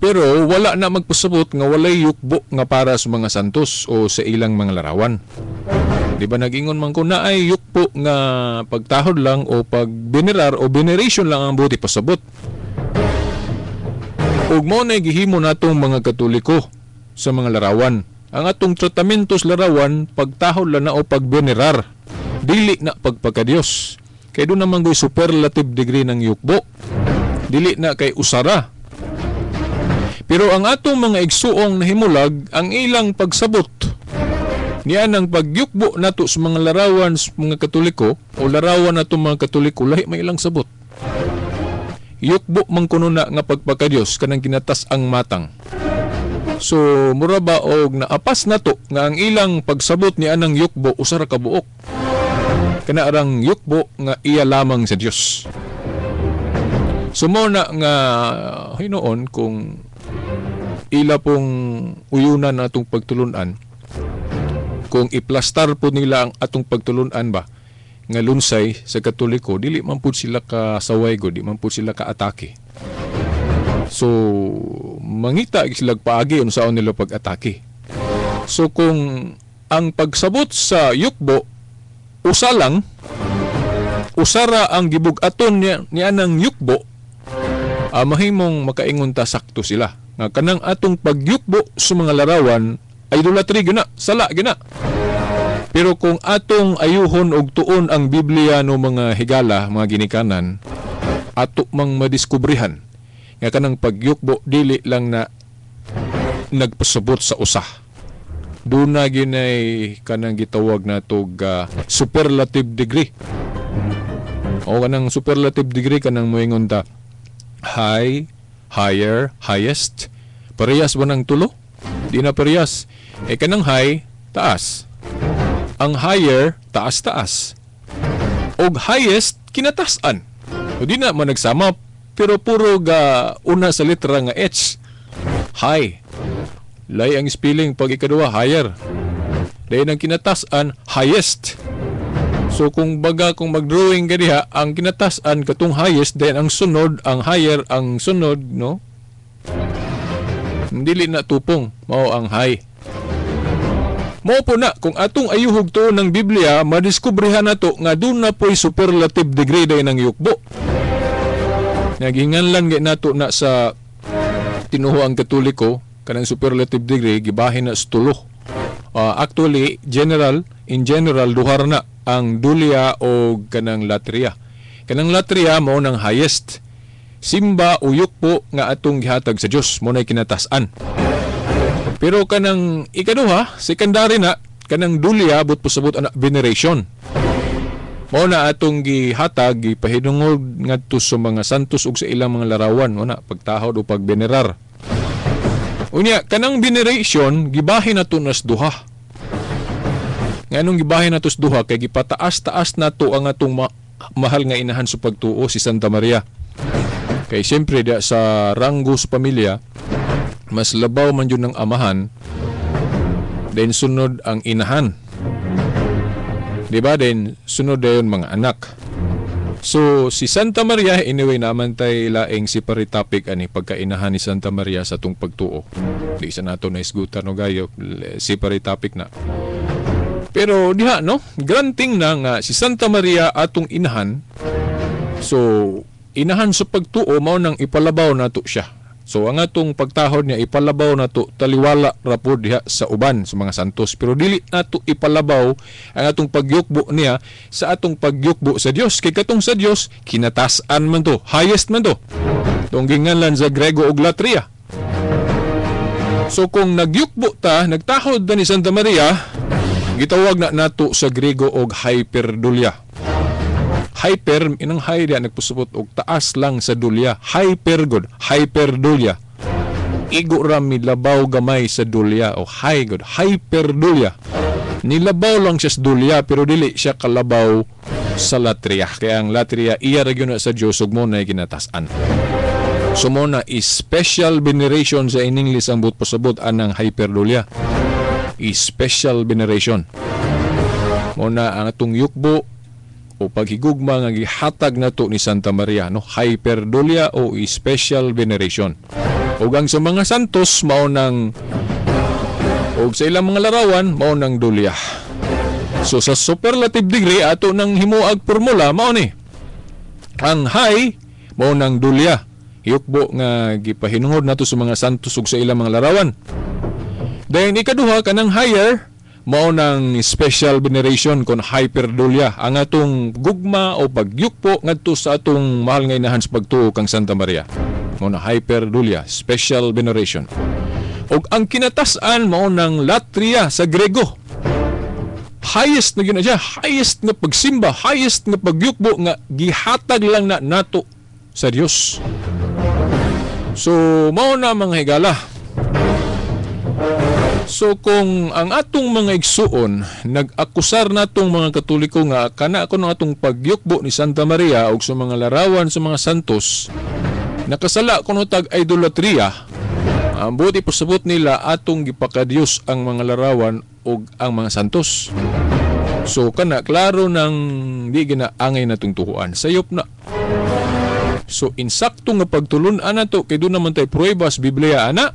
Pero wala na magpasabot nga walay yukbo nga para sa mga santos o sa ilang mga larawan. Di ba nag-ingon man ko na ay yukbo nga pagtahod lang o pagbenerar o veneration lang ang buti pasabot. Ug mao na gihimo natong mga Katoliko sa mga larawan. Ang atong tratamento sa larawan, pagtahod lang na o pagbenerar. Dili na pagpakadiyos. Kay doon naman go'y superlative degree ng yukbo. Dili na kay usara. Pero ang atong mga igsuong nahimulag, ang ilang pagsabot niya ng pagyukbo nato sa mga larawan sa mga Katoliko o larawan nato mga Katoliko, lahi may ilang sabot. Yukbo man kuno na nga pagpakadiyos kanang kinatas ang matang. So mura ba og naapas nato nga ang ilang pagsabot ni anang yukbo usa ra ka buok. Kana arang yukbo nga iya lamang sa Dios. So mao na nga hinuon kung ila pong uyunan atong pagtulunan, kung iplastar po nila ang atong pagtulunan ba nga lunsay sa Katoliko, dili man pud sila ka saway go, di man pud sila ka atake. So mangita sila paagi unsaon nila pag-atake. So kung ang pagsabot sa yukbo usa lang, usara ang gibug-aton niya nianang yukbo, mahimong makaingon ta sakto sila nga kanang atong pagyukbo sa mga larawan idolatry gyud na, sala gyud na. Pero kung atong ayuhon og tuon ang Biblia no mga higala, mga ginikanan, ato mang madiskubrihan nga kanang pagyukbo dili lang na nagpasabot sa usa. Duna ginay kanang gitawag natog superlative degree. O kanang superlative degree, kanang moingon ta high, higher, highest. Parehas ba ng tulo? Di na parehas. Eh kanang high, taas. Ang higher, taas-taas. Og highest, kinatasan. O di na man nagsama, pero puro ga una sa letra nga H. High. Lay ang spelling pag ikaduha, higher. Dayon ang kinatasan, highest. So kung baga kung mag-drawing ka diha, ang kinatasan katong highest, then ang sunod, ang higher, ang sunod, no? Dili na tupong, mao ang high. Mao po na, kung atong ayuhog to ng Biblia, madiskubrehan nato nga doon na po'y superlative degree day ng yukbo. Naginganlan gay nato na sa tinuhuang Katoliko, kanang superlative degree, gibahin na sa tulo. Actually, general, in general, duhar na ang dulia o kanang latria. Kanang latria mao nang highest. Simba o yukbo nga atong gihatag sa Dios, mo na'y kinatasan. Pero kanang ikaduha, secondary na, kanang dulia but pasabot ana veneration. Mao na atong gihatag, gipahinungod ngadto sa mga santos ug sa ilang mga larawan, mo na pagtahod o pagvenerar. Unya, kanang veneration gibahin nato nas duha. Nganong gibahin nato sa duha kay gipataas-taas nato ang atong mahal nga inahan sa pagtuo, si Santa Maria. Kay siyempre da sa ranggo sa pamilya, mas labaw man yun ng amahan, then sunod ang inahan. Diba? Then sunod dayon mga anak. So si Santa Maria, anyway naman tay laing separate topic ani pagkainahan ni Santa Maria sa atong pagtuo. Di sa nato na isgutan no gayo, separate topic na. Pero diha no, granting na nga si Santa Maria atong inahan. So inahan sa pagtuo mao nang ipalabaw nato siya. So ang atong pagtahod niya ipalabaw nato taliwala ra pod diha sa uban sa mga santos, pero dili nato ipalabaw ang atong pagyukbo niya sa atong pagyukbo sa Dios, kay katong sa Dios kinatasan man to, highest man to. Tong ginganlan sa Grego og latria. So kung nagyukbo ta, nagtahod na ni Santa Maria, gitawag na nato sa Grego og hyperdulia. Hyper, inang high diya, nagpusupot og taas lang sa dulya. Hyper good, hyperdulia. Igo ra milabaw gamay sa dulya o high good, hyperdulia. Nilabaw lang siya sa dulya pero dili siya kalabaw sa latria. Kaya ang latria iya ra gyud na sa Dios ug mo na ginatasan. So mo na special veneration sa in English ang buot pasabot anang hyperdulia. Special veneration. Mo na ang atong yukbo o paghigugma nga gihatag nato ni Santa Maria, no, hyperdulia o special veneration. Ug ang sa mga santos mao nang og sa ilang mga larawan mao nang dulya. So sa superlative degree ato nang himuag formula mao ni. Ang high mao nang dulya, yukbo nga gipahinungod nato sa mga santos ug sa ilang mga larawan. Then ikaduha kanang higher mao nang special veneration kon hyperdulia, ang atong gugma o pagyukpo ngadto sa atong mahal nga inahan sa pagtuo kang Santa Maria. Mao na hyperdulia, special veneration. Og ang kinatasan mao nang latria sa Grego. Highest na gyud na siya, highest nga pagsimba, highest nga pagyukbo nga gihatag lang na nato sa Dios. So mao na mga higala. So kung ang atong mga igsuon nag-akusar natong mga Katoliko nga kana kuno atong pagyukbo ni Santa Maria og sa mga larawan sa mga santos nakasala kuno tag idolatria, ang buot ipasabot nila atong gipakadiyos ang mga larawan og ang mga santos. So kana klaro nang di ginaangay natong tuhuan, sayop na. So insakto nga pagtulun-an nato kay doon naman tay pruwebas Biblia ana,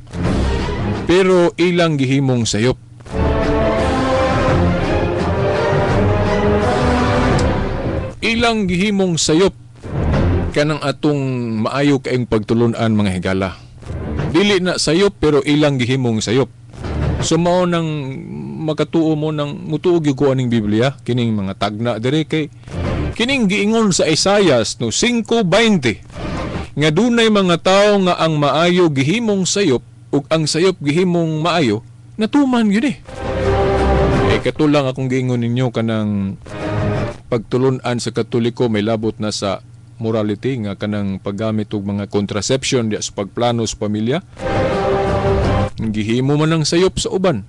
pero ilang gihimong sayop. Ilang gihimong sayop kanang atong maayo kaayong pagtulun-an mga higala. Dili na sayop pero ilang gihimong sayop. So mao nang makatuo mo nang mutuo gyud ko aning Biblia kining mga tagna diri kay kining giingon sa Isaias no 5:20 nga dunay mga tawo nga ang maayo gihimong sayop ug ang sayop gihimong maayo, natuman gyud eh. Eh katulang akong giingon ninyo kanang pagtulun-an sa Katoliko may labot na sa morality nga kanang paggamit og mga contraception diya sa pagplano sa pamilya. Gihimo man ang sayop sa uban.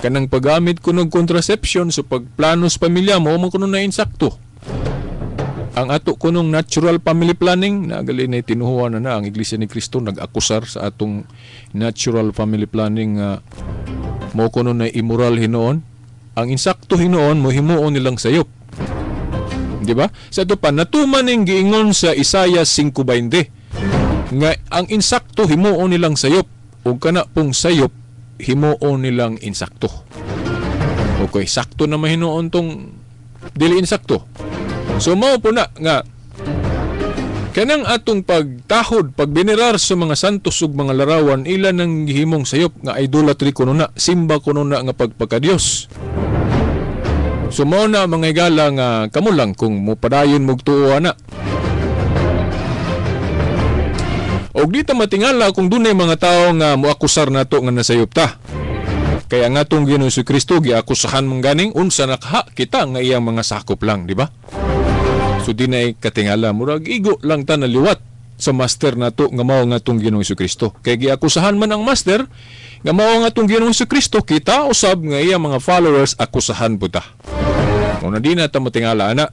Kanang paggamit kuno og contraception sa pagplano sa pamilya mo man kuno na insakto. Ang ato kunong natural family planning na gali na tinuhuan na ang Iglesia ni Cristo nag-akusar sa atong natural family planning nga mo kuno na immoral hinuon. Ang insakto hinuon mo himuon nilang sayop. Di ba? Sa ato pa natuman ning giingon sa Isaiah 5:20 nga ang insakto himuon nilang sayop ug kana pong sayop himuon nilang insakto. Okay, sakto na mahinuon tong dili insakto. So mao po na nga kanang atong pagtahod, pagbenerar sa mga santos ug mga larawan, ila nang gihimong sayop nga idolatry kuno na, simba kuno na nga pagpakadiyos. So mao na mga higala nga kamo lang kung mopadayon mog tuo ana. Og di ta matingala kung dunay mga tawo nga moakusar nato nga nasayop ta. Kaya nga atong Ginoong Kristo giakusahan man ganing unsa nakaha kita nga iyang mga sakop lang, di ba? So di na katingala, murag igo lang ta naliwat sa master nato nga mao nga atong Ginoong Kristo. Kay giakusahan man ang master nga mao nga atong Ginoong Kristo, kita usab nga iyang mga followers akusahan pud ta. Una di na ta matingala ana.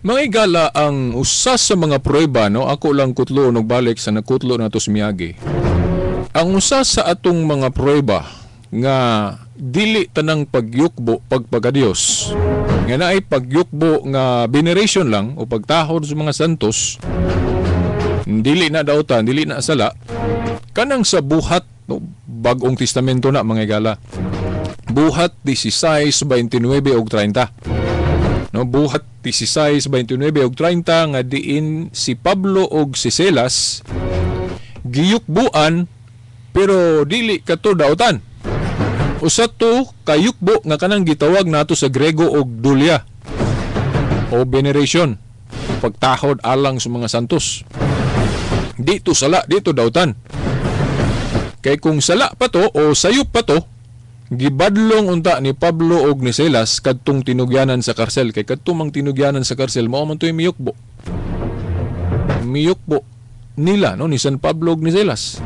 Mga higala, ang usa sa mga pruweba, no, ako lang kutlo og balik sa nakutlo nato sa miagi. Ang usa sa atong mga pruweba nga dili tanang pagyukbo pagpakadiyos, nga naay pagyukbo nga veneration lang o pagtahod sa mga santos, dili na dautan, dili na sala, kanang sa buhat, no, Bagong Testamento na mga higala. Buhat 16:29 ug 30. No, buhat 16:29 ug 30 nga diin si Pablo og si Silas giyukbuan pero dili kato dautan. Usa to kayukbo nga kanang gitawag nato sa Grego og dulia o veneration, pagtahod alang sa mga santos. Dito sala, dito dautan. Kay kung sala pa to o sayop pa to, gibadlong unta ni Pablo og ni Silas kadtong tinugyanan sa karsel. Kay kadtong mang tinugyanan sa karsel mao man to'y miyukbo. Miyukbo nila, no, ni San Pablo og ni Silas.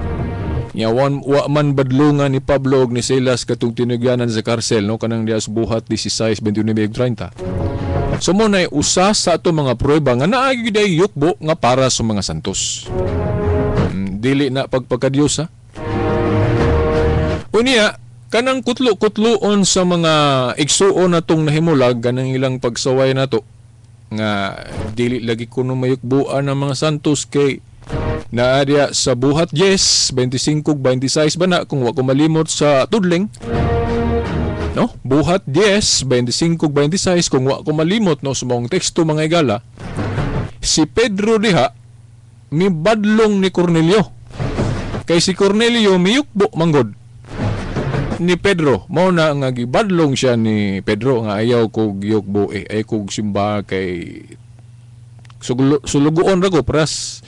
Nya wa man badlongan ni Pablo og ni Silas kadtong tinugyanan sa karsel, no, kanang dias buhat 16:29-30. So mo nay usa sa ato mga pruweba nga naa gyud ay yukbo nga para sa mga santos. Dili na pagpakadiyos, ha. Unya kanang kutlo-kutloon sa mga igsuon natong nahimulag kanang ilang pagsaway nato nga dili lagi kuno mayukbuan ang mga santos kay naadya sa buhat 10:25-26 ba na kung wa ko malimot sa tudling. no? Buhat 10, 25, 26, kung wa ko malimot, no, sa maong teksto, mga higala, si Pedro diha mibadlong ni Cornelio. Kay si Cornelio miyukbo manggod ni Pedro. Mao na nga gibadlong siya ni Pedro nga ayaw kog yukbo eh, ayaw kog simba kay sulugoon ra ko pras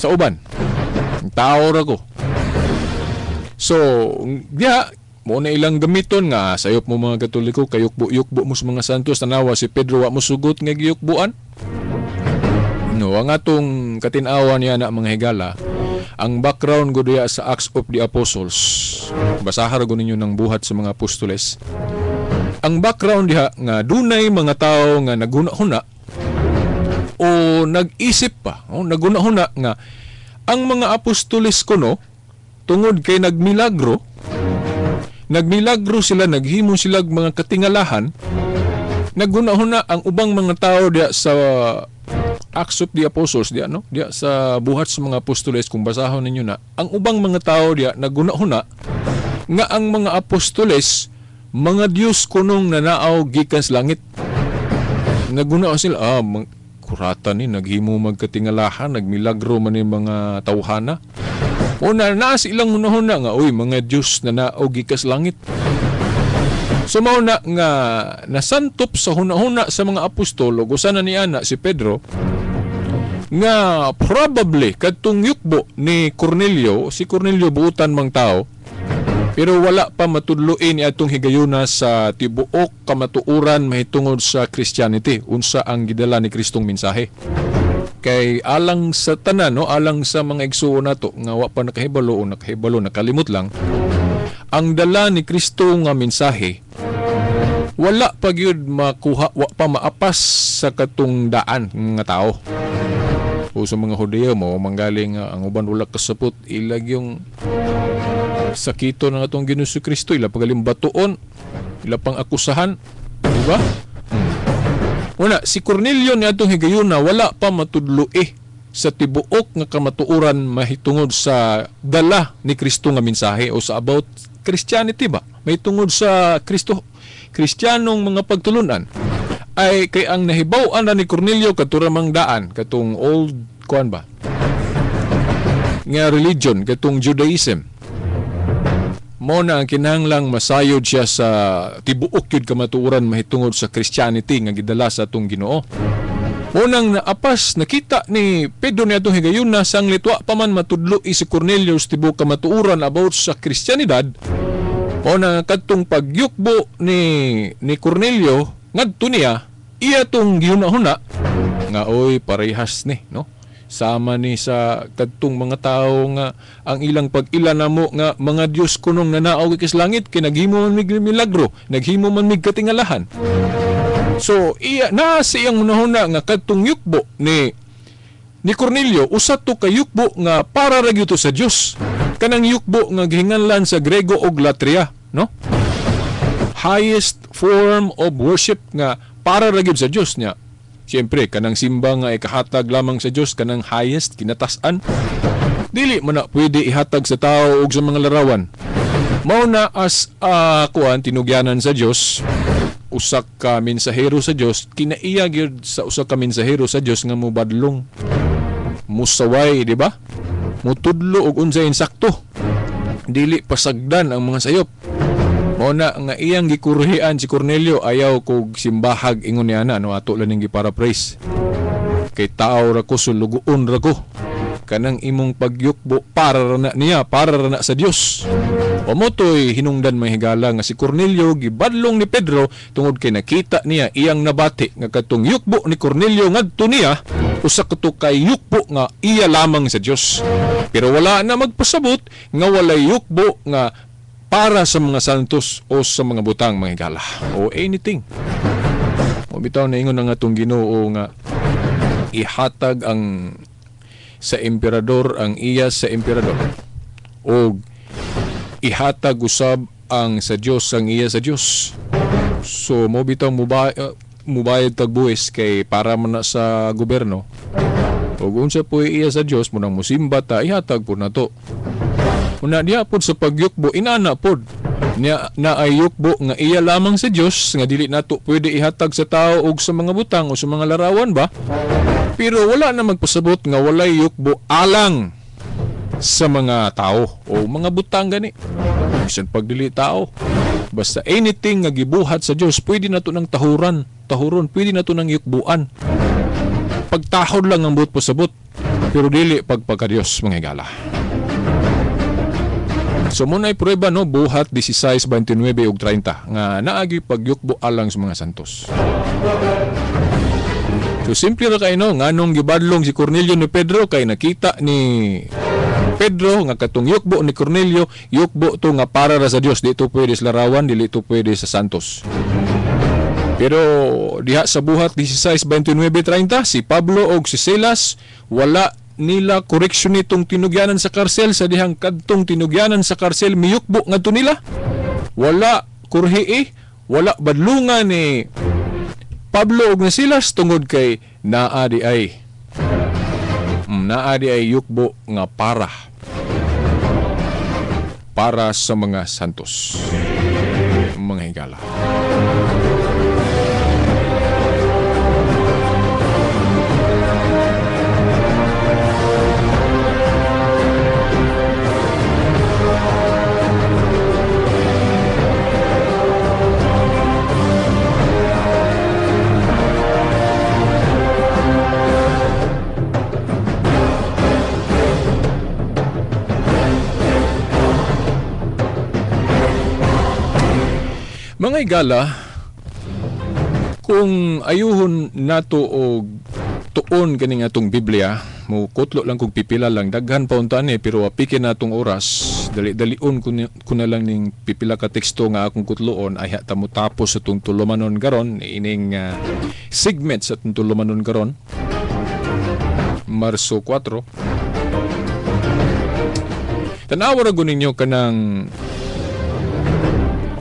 sa uban. Tao ra ko. So, diha mo na ilang gamiton nga sayop mo mga Katoliko, kayukbo-yukbo mo sa mga santos, tanawa si Pedro wa mo sugot nga giyukbuan. No, ang atong katin-awan niya na, mga higala, ang background ko diya sa Acts of the Apostles. Basahan ra ninyo ng Buhat sa mga Apostoles. Ang background diha nga dunay mga tao nga naghuna-huna o nag-isip pa, o naghuna-huna nga ang mga apostoles kuno tungod kay nagmilagro, nagmilagro sila, naghimo sila mga katingalahan, naghuna-huna ang ubang mga tao diya sa Acts of the Apostles diya, no? Diya sa Buhat sa mga Apostoles, kung basahon ninyo na, ang ubang mga tao diya naghuna-huna nga ang mga apostoles mga Diyos kunong nanaaw gikan sa langit. Naguna sila, kurata ni naghimo magkatingalahan, nagmilagro man ni mga tawhana. Una na silang hunahuna nga uy, mga Diyos na naaw gikan sa langit. So mao na nga nasantop sa hunahuna sa mga apostol ug usa na ni ana si Pedro nga probably kadtong yukbo ni Cornelio, si Cornelio buutan mang tao, pero wala pa matudloin ni atong higayuna sa tibuok kamatuoran mahitungod sa Christianity, unsa ang gidala ni Kristong mensahe. Kay alang sa tanan, no, alang sa mga igsuon nato nga wa pa nakahibalo o nakahibalo nakalimot lang, ang dala ni Kristo nga mensahe wala pa gyud makuha, wa pa maapas sa katong daan nga tao. O sa mga Hudyo mo manggaling nga ang uban wala kasapot ilag yung sakito ng atong Ginoo Kristo, ila pagaling batuon, ila pang akusahan, di ba? Una, si Cornelio ni atong higayuna wala pa matudlo sa tibuok nga kamatuoran mahitungod sa dala ni Kristo nga mensahe o sa about Christianity ba? Mahitungod sa Kristo, Kristiyanong mga pagtulunan. Ay kay ang nahibaw-an na ni Cornelio katuramang daan katong old kuan ba nga religion, katong Judaism. Mo na ang kinahanglang masayod siya sa tibuok yun kamatuoran mahitungod sa Christianity nga gidala sa atong Ginoo. Unang naapas nakita ni Pedro ni atong higayuna sang litwa pa man matudlo si Cornelio sa tibuok kamatuoran about sa Kristiyanidad. Mo na kadtong pagyukbo ni Cornelio ngadto niya, iya tong gihuna-huna nga oy parehas ni, no? Sama ni sa kadtong mga tao nga ang ilang pag-ila namo nga mga Dios kunong nanaaw gikas langit kay naghimo man mig milagro, naghimo man mig katingalahan. So iya na sa iyang hunahuna nga kadtong yukbo ni Cornelio usa to ka yukbo nga para ra gyud to sa Dios. Kanang yukbo nga gihinganlan sa Grego og latria, no? Highest form of worship nga para ra gyud sa Dios niya. Siyempre, kanang simba nga ikahatag lamang sa Dios, kanang highest, kinatas-an. Dili man na pwede ihatag sa tao og sa mga larawan. Mao na as kuan tinugyanan sa Dios, usa ka mensahero sa Dios, kinaiya gyud sa usa ka mensahero sa Dios nga mobadlong, musaway, di ba? Mutudlo og unsay insakto. Dili pasagdan ang mga sayop. Mao na nga iyang gikurhian si Cornelio, ayaw kog simbahag ingon niya na, no, ato lang ning giparaphrase. Kay tao ra ko, sulugoon ra ko. Kanang imong pagyukbo para ra na niya, para ra na sa Dios. O motoy hinungdan may higala nga si Cornelio gibadlong ni Pedro tungod kay nakita niya iyang nabati nga katong yukbo ni Cornelio ngadto niya usa kato kay yukbo nga iya lamang sa Dios. Pero wala na magpasabot nga walay yukbo nga para sa mga santos o sa mga butang, mga higala, o anything. O bitaw na ingon ang atong Ginoo nga ihatag ang sa emperador ang iya sa emperador o ihatag usab ang sa Dios ang iya sa Dios. So mo bitaw mubayad tag buwis kay para man na sa gobyerno. Ug unsa po iya sa Dios mo nang musimba ta, ihatag po na to. Una diha pod sa pagyukbo inana pod Nya naay yukbo nga iya lamang sa Dios nga dili nato pwede ihatag sa tao og sa mga butang o sa mga larawan ba. Pero wala na magpasabot nga walay yukbo alang sa mga tao o mga butang gani. Bisan pag dili tao. Basta anything nga gibuhat sa Dios pwede nato nang tahuran, tahuron, pwede nato nang yukbuan. Pagtahod lang ang buot pasabot, pero dili pagpagka-Dios, mga higala. So muna ay prueba, no, Buhat 16, 29 ug 30 nga naagi pagyukbo alang sa mga santos. So simple ra kay no, nganong gibadlong si Cornelio ni Pedro kay nakita ni Pedro nga katong yukbo ni Cornelio, yukbo to nga para ra sa Dios, di to pwede sa larawan, dili to pwede sa santos. Pero diha sa Buhat 16, 29, 30, si Pablo og si Silas wala nila koreksyon nitong tinugyanan sa karsel. Sa dihang kadtong tinugyanan sa karsel miyukbo ngadto nila. Wala kurhii, wala badlungan ni Pablo og ni Silas tungod kay naa di ay naa di ay yukbo nga para sa mga santos, mga higala. Mga higala, kung ayuhon nato og tuon kaning atong Biblia, mukutlo lang kog pipila lang, daghan pa unta ni, pero apikin natong oras, dali-dalion ko na lang ning pipila ka teksto nga akong kutloon, ay ta mo tapos sa atong tulumanon karon, ining segment sa atong tulumanon karon, Marso 4. Tan-awa ra gud ninyo kanang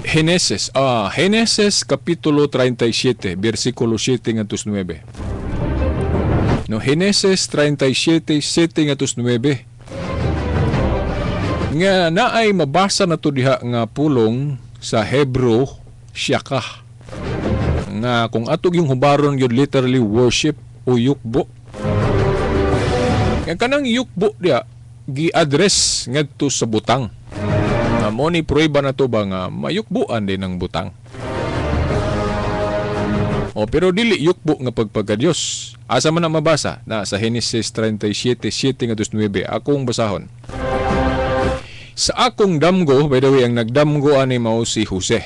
Genesis, Genesis kapitulo 37, versikulo 7 ngadto 9. No, Genesis 37, 7 ngadto 9. Nga naay mabasa na to diha nga pulong sa Hebrew, shakah. Nga kung atog yung hubaron yun literally worship o yukbo. Nga kanang yukbo diha gi-address ngadto sa butang. Mo ni prueba na to ba nga mayukbuan din ang butang. O pero dili yukbo nga pagpagka-Dios. Asa man na mabasa? Na sa Genesis 37, 7 ngadto 9. Akong basahon. Sa akong damgo, by the way, ang nagdamgo ani mao si Jose.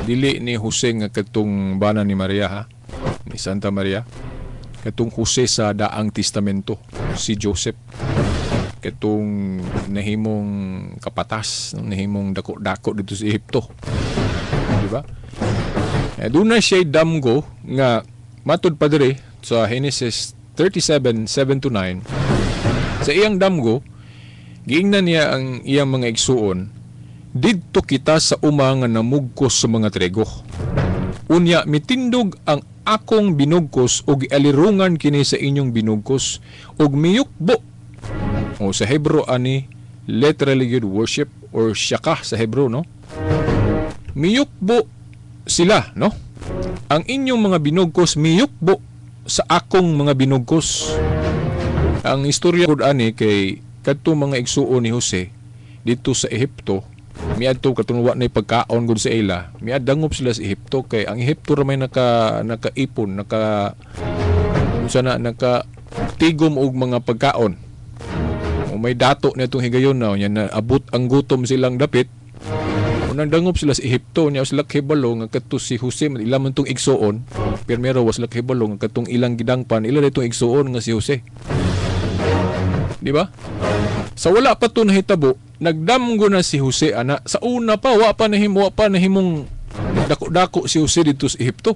Dili ni Jose nga katong bana ni Maria ha, ni Santa Maria. Katong Jose sa Daang Testamento, si Joseph. Katong nahimong kapatas, nahimong dako-dako dito sa Ehipto. Di ba? Eh, doon na siya damgo nga matud pa diri sa Genesis 37, 7-9. Sa iyang damgo, giingnan niya ang iyang mga igsuon, didto kita sa uma nga namugkos sa mga trigo. Unya mitindog ang akong binugkos og gialirungan kini sa inyong binugkos og miyukbo. O sa Hebrew ani literally good worship or shakah sa Hebrew, no? Miyukbo sila, no? Ang inyong mga binugkos miyukbo sa akong mga binugkos. Ang istorya gud ani kay kadto mga igsuon ni Jose didto sa Ehipto, miadto katong wa nay pagkaon gud sa ila, miadangop sila sa Ehipto kay ang Ehipto ra may nakaipon, naka unsa na, naka tigom og mga pagkaon. May dato na itong higayon na, yan na abot ang gutom silang dapit. Unang dangop sila sa Ehipto, niya sila kibalo nga kadto si Jose, ila man tong igsuon, pirmero was sila kibalo nga kadtong ilang gidangpan, ila na itong igsuon nga si Jose. Di ba? Sa wala pa to nahitabo, nagdamgo na si Jose ana. Sa una pa, wa pa nahimong dako-dako si Jose dito sa Ehipto.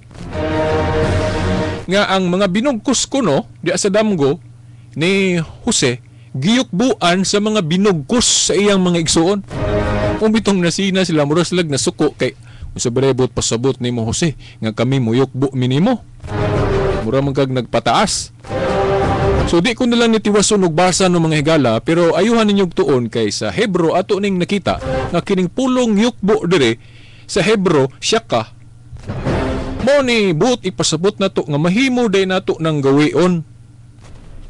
Nga ang mga binugkos kuno di sa damgo ni Jose, giyukbuan sa mga binugkos sa iyang mga igsuon. Umitong nasina sila, mura sila nasuko kay sa brebot pasabot ni mo Jose nga kami muyukbo minimo. Mura man kag nagpataas. So di ko na lang nitiwason og basa ng mga higala, pero ayuhan ninyo tuon kay sa Hebro ato ning nakita nga kining pulong yukbo dire sa Hebro siya ka. Mo ni buot ipasabot nato nga mahimo day nato nang gawion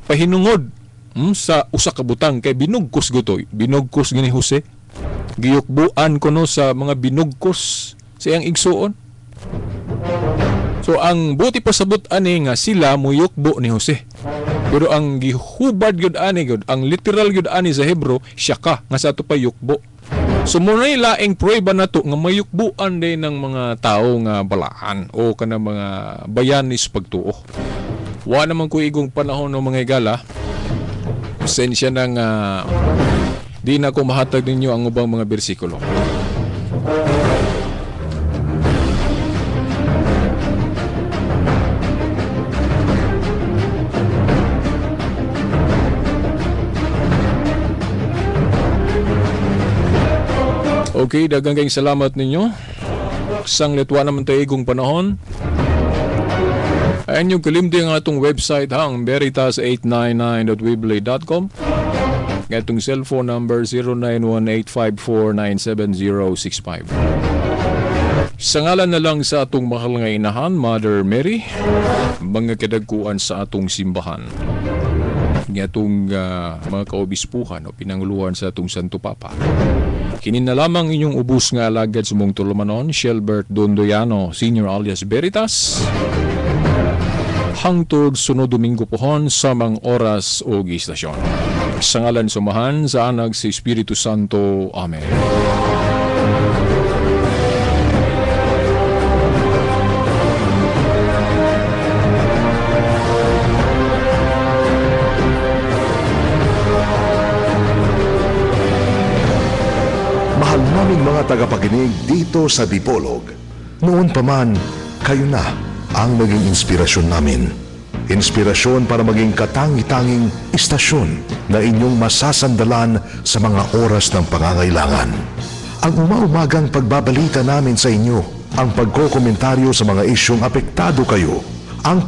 pahinungod sa usa ka butang kay binugkos gutoy. Binugkos gini Jose. Giyukbuan kuno sa mga binugkos sa iyang igsuon. So ang buti pasabot ani nga sila muyukbo ni Jose. Pero ang gihubad gyud ani gyud, ang literal gyud ani sa Hebro, siya ka nga sa ato pa yukbo. So muna laing prueba nato nga mayukbuan din ng mga tao nga balaan o kana mga bayanis pagtuo. Wa naman ko igong panahon ng mga higala. Pasensya na nga di na ko mahatag ninyo ang ubang mga bersikulo. Okay, daghang kayong salamat ninyo. Sang letwa naman tayo igong panahon. Ayan yung kalimdi ang atong website ha, ang veritas899.weebly.com. Atong cellphone number 0918549765. Sa ngalan na lang sa atong mahal nga inahan, Mother Mary, mga kadagkuan sa atong simbahan, nga atong mga kaobispuhan o pinanguluhan sa atong Santo Papa. Kini na lamang inyong ubos nga alagad sa mong tulumanon, Shelbert Dondoyano, Senior alias Veritas. Hangtod sunod Domingo pohon samang oras o istasyon. Sa ngalan sumahan sa Anak sa Espiritu Santo. Amen. Mahal naming mga tagapakinig dito sa Dipolog. Noon pa man, kayo na ang naging inspirasyon namin. Inspirasyon para maging katangi-tanging istasyon na inyong masasandalan sa mga oras ng pangangailangan. Ang umaumagang pagbabalita namin sa inyo, ang pagkokomentaryo sa mga isyong apektado kayo, ang